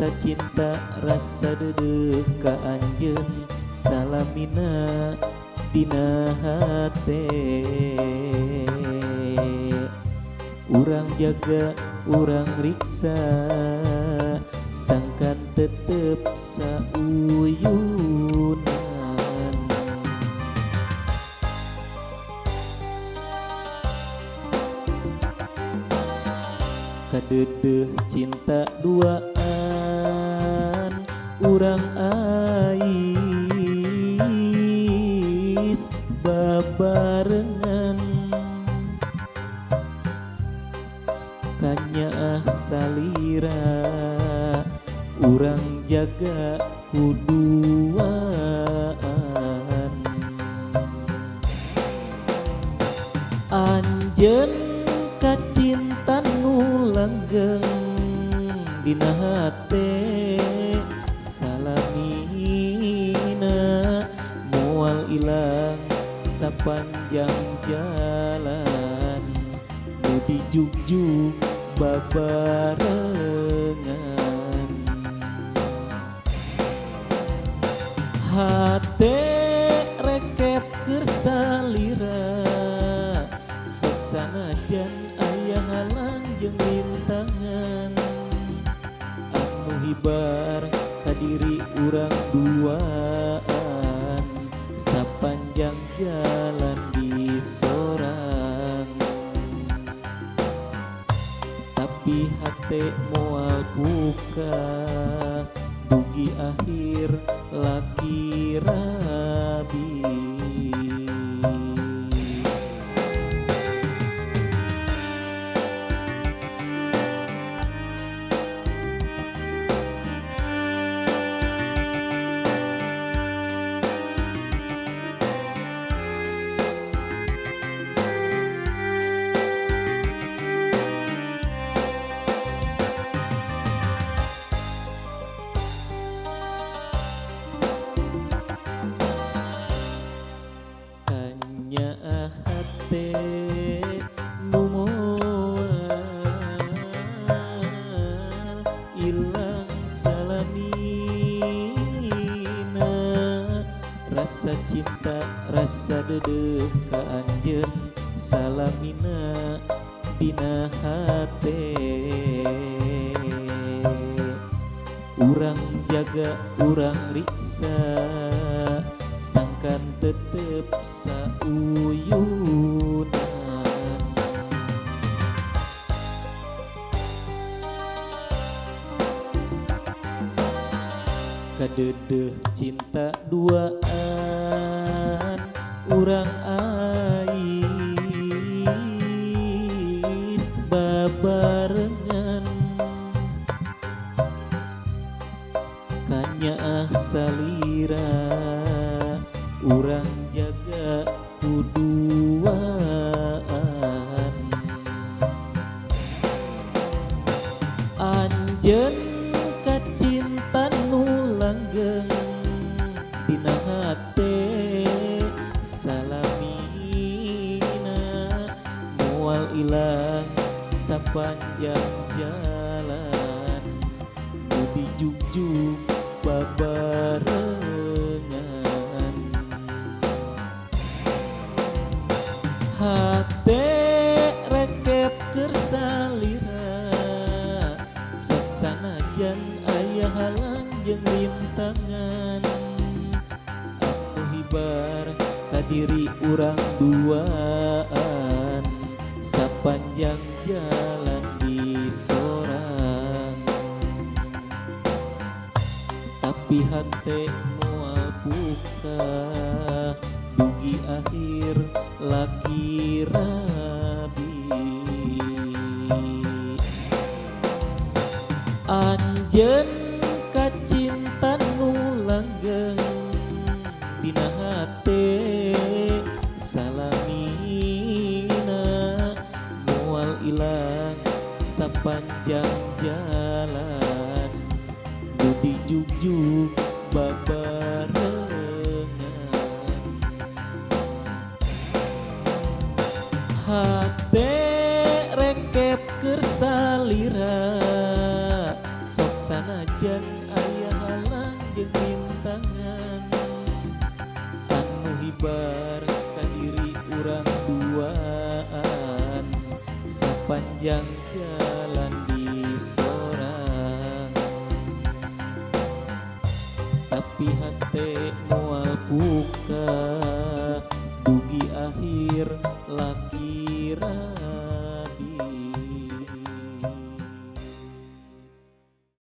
Rasa cinta rasa dedeh ka anjeun salamina dina hate. Urang jaga urang riksa sangkan tetep sauyunan. Kadedeh cinta duaan urang ais babarengan. Kanyaah salira urang jaga kuduaan. Anjeun kacinta nu langgeng dina hate salamina moal ilang sapanjang jalan nu dijugjug babarengan. Hate rekep keur salira sok sanajan aya halang jeung rintangan. Anu hibar kadiri urang duaan sapanjang jalan di sorang. Tapi hate moal buka dugi akhir laki rabi. Kanyaah hate nu moal ilang salamina. Rasa cinta rasa dedeh ka anjeun salamina dina hate. Urang jaga urang riksa sangkan tetep sauyunan. Kadedeh cinta duaan urang ais babarengan. Kanyaah salira urang jaga kuduaan. Anjeun kacinta nu langgeng dina hate salamina moal ilang sapanjang jalan nu dijugjug babarengan. Hate rekep keur salira sok sanajan aya halang jeung rintangan. Anu hibar kadiri urang duaan sapanjang jalan di sorang. Tapi hate moal buka dugi akhir laki rabi. Anjeun kacinta nu langgeng dina hate salamina moal ilang sapanjang jalan nu dijugjug babarengan. Hate rekep keur salira sok sanajan Sabar ka diri urang duaan sapanjang jalan di sorang. Tapi hate moal buka dugi akhir laki.